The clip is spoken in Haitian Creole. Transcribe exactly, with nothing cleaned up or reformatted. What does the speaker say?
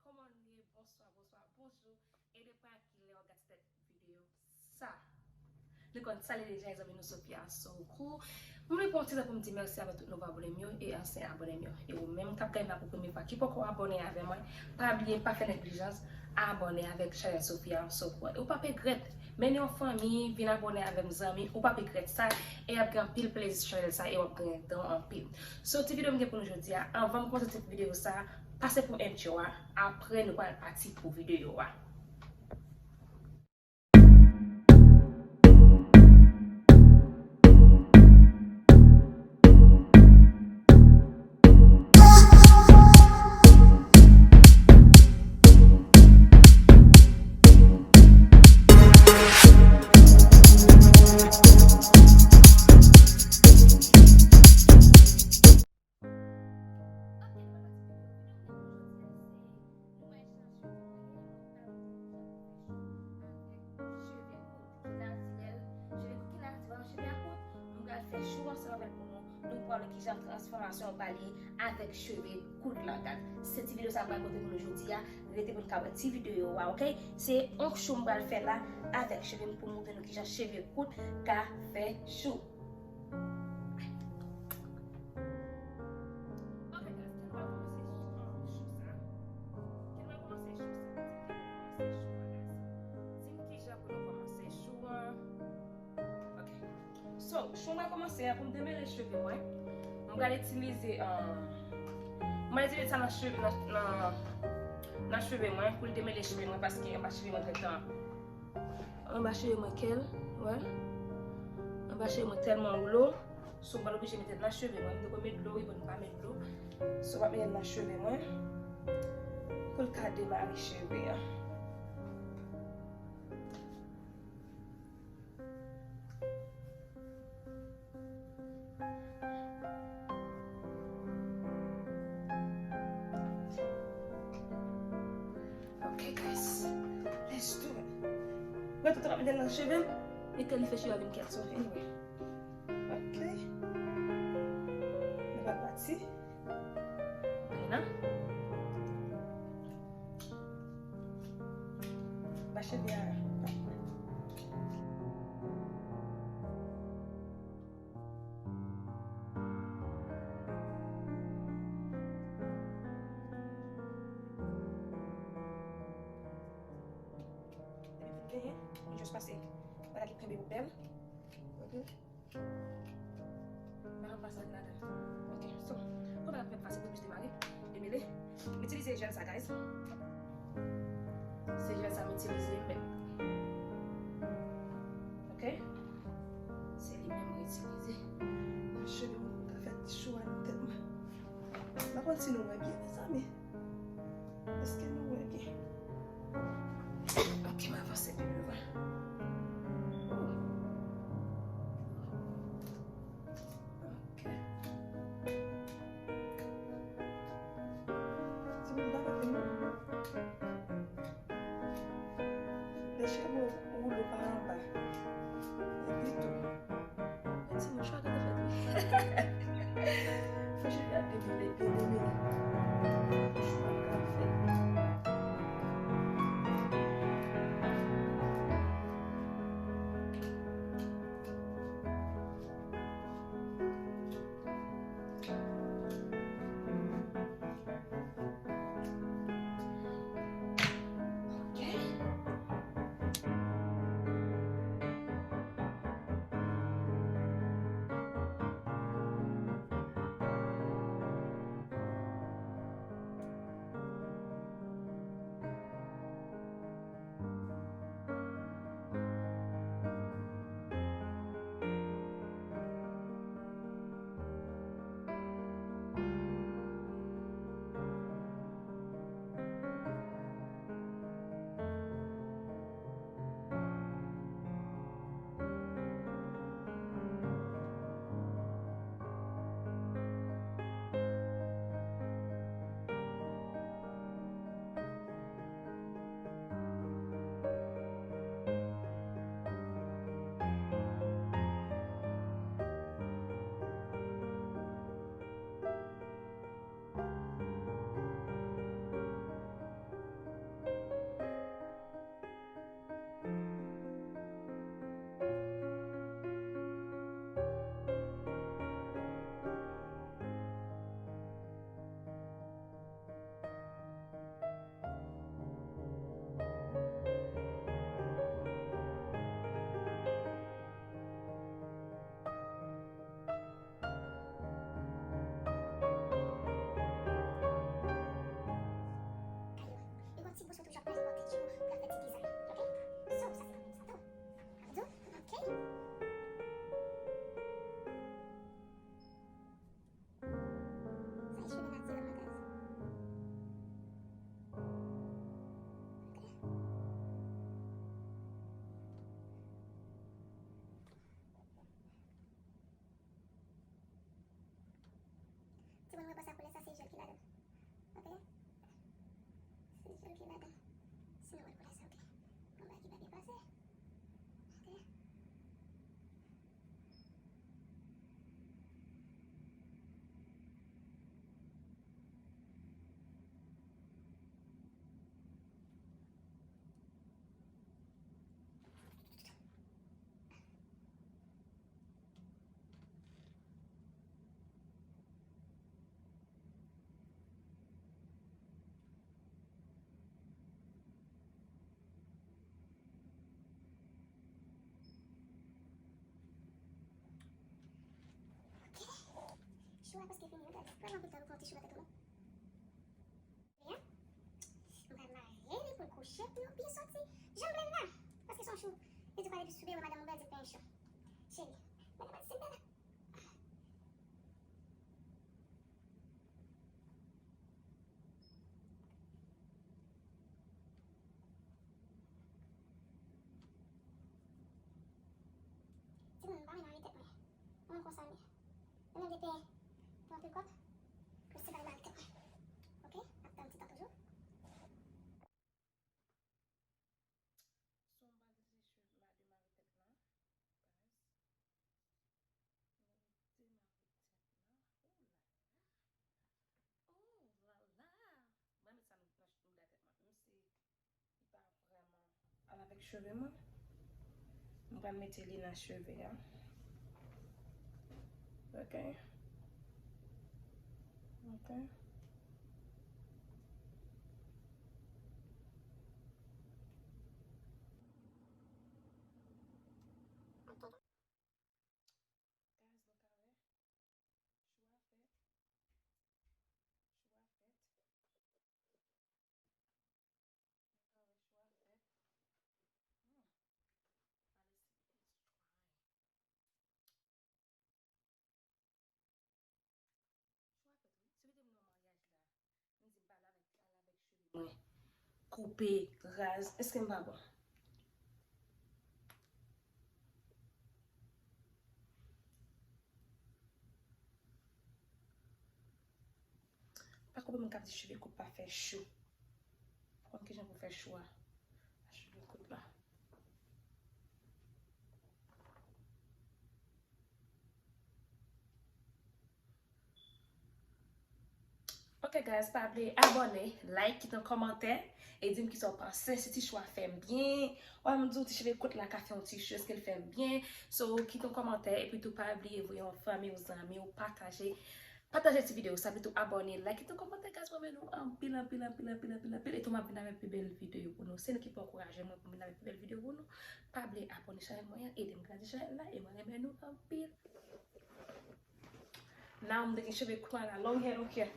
Kòman nou ye? Bonswa, bonswa, bonjou. E depi kilè w ap gade sèt videyo sa, nou konn sa l ye deja, zanmi nou Sophia Soukou. Mwen vle pran yon ti tan pou m di mèsi avèk tout nouvo abòne m yo e ansyen abòne m yo. E ou menm k ap gade m la pou premye fwa, ki poko abòne avè mwen, pa bliye, pa fè neglijans, abòne avèk chanèl Sophia Soukou. E ou p ap regrèt. Mennen yon fanmi, vin abòne avè m, zanmi, ou p ap regrèt sa. E y ap gen anpil plezi sou chanèl sa e w ap gen dan anpil. So, ti videyo m gen pou nou jodi a, anvan m kòmanse ti videyo sa, pase pou entro a, apre nou pral pati pou videyo a. Nou pral chanje cheve nou, nou pral fè chou avèk chou. Cheve kout ki natirèl, cheve kout ki natirèl, cheve a kout. Nou pral fè chou ansanm avèk nou. Nou pral wè kijan transfòmasyon an pral ye avèk cheve kout la. Gad, se ti videyo sa m pral pote pou nou jodi a. Rete pou n ka wè ti videyo a, oke? Se yon chou m pral fè la avèk cheve m pou m montre nou kijan cheve kout ka fè chou. Ok, guys, kè nou pral kòmanse chou sa? Kè nou pral kòmanse chou sa? Di m kè nou pral kòmanse chou a, guys. Di m kijan pou nou kòmanse chou an. Ok. So, chou mwen kòmanse a, pou m demele cheve mwen, mwen pral itilize, euh, mwen pral itilize sa nan cheve, nan, nan, nan cheve mwen, pou l demele cheve mwen, paske anba cheve mwen gentan Anba cheve mwen kèl, wè. Anba cheve mwen tèlman woulo. So, m pa t oblije mete l nan cheve mwen. M te konn met dlo, wi, bon, m pa met dlo. So, m ap mete l nan cheve mwen. Pou l ka demare cheve an. Ok, guys. Let's do it. Mwen tout an ap mete l nan cheve m. E ke li fè cheve a vin kèt, so, anyway. Ok. Nou pral pati. Vini la. Ba cheve a. Depi vin genyen, nou jis pase bagay ki kenbe pou bèl. Ok. Mwen ap pase ladan. Ok, so, pou bagay pou bèl pase pou plis demare, demele. M itilize jèl sa, guys. Se jèl sa m itilize, men. Ok? Se li menm mwen itilize. Nan cheve mwen, mwen ka fè ti chou a nan tèt mwen. M pa konn si nou wè byen, mezanmi. Èske nou wè byen? Ok, m avanse pi devan. Ok. Ti moun pa pale non. Lè cheve w woulo pa anba. Epi tou. Ti mouchwa ki te fèt wi. Fè cheve a demele, byen demele. Mouchwa ka fèt. Mwen, mwen panse a koulè sa, se jèl ki ladan. Ok? Se jèl ki ladan. Si nou wè koulè sa, ok. Bon, bagay ki pa byen pase. Ok? Ok. Chou a prèske fini, wi, guys. Pran yon bout tan pou fè yon ti chou nan tèt ou, non? Byen. M pral mare li pou l kouche, pou yo byen soti. Jan m vle l la. Paske se yon chou. Yo di kwa depi sou bewo madanm ou bèl, di l pa yon chou. Cheri, madanm Matilda la. Timoun, m pa vin mare tèt mwen. Mwen konsa m ye. Mwen gen pen, mwen anpil kòb. Mwen se bay mare tèt mwen. Ok? Ap tann ti tan toujou. Son bagay se chou ma demare tèt lan. Guys. Demare tèt lan. Oh la la. Oh la la. Mwen met sa nan, nan, nan tèt mwen. Menm si li pa vrèman al avèk cheve mwen. Mwen pral mete li nan cheve a. Ok. Ok. Guys, nou ka wè. Chou a fèt. Chou a fèt. Nou ka wè chou a fèt. Hmm. Pale si it's trying. Chou a fèt, wi. Ti mete m nan maryaj la. M di m pa al avèk, al avèk cheve mwen koupe, raz. Èske m pa bon? Pa konprann moun k ap di cheve kout pa fè chou. Pa konn kijan pou fè chou a. Cheve kout la. Ok, guys, pa bliye abòne, like, kite yon kòmantè, e di m kisa w panse, si ti chou a fè m byen. Wè, m di w ti cheve kout la ka fè yon ti chou, èske l fè m byen? So, kite yon kòmantè, epi tou pa bliye voye yon fanmi w, zanmi w, pataje. Pataje ti videyo sa, epi tou abòne, like, kite yon kòmantè, guys, mwen renmen nou anpil, anpil, anpil, anpil, anpil, anpil. E tou m ap vin avèk pi bèl videyo pou nou. Se nou ki pou ankouraje mwen pou m vin avèk pi bèl videyo pou nou. Pa bliye abòne chanèl mwen an, ede m grandi chanèl la, e mwen renmen nou anpil. Now m te gen cheve kout mwen la long hair, don't care.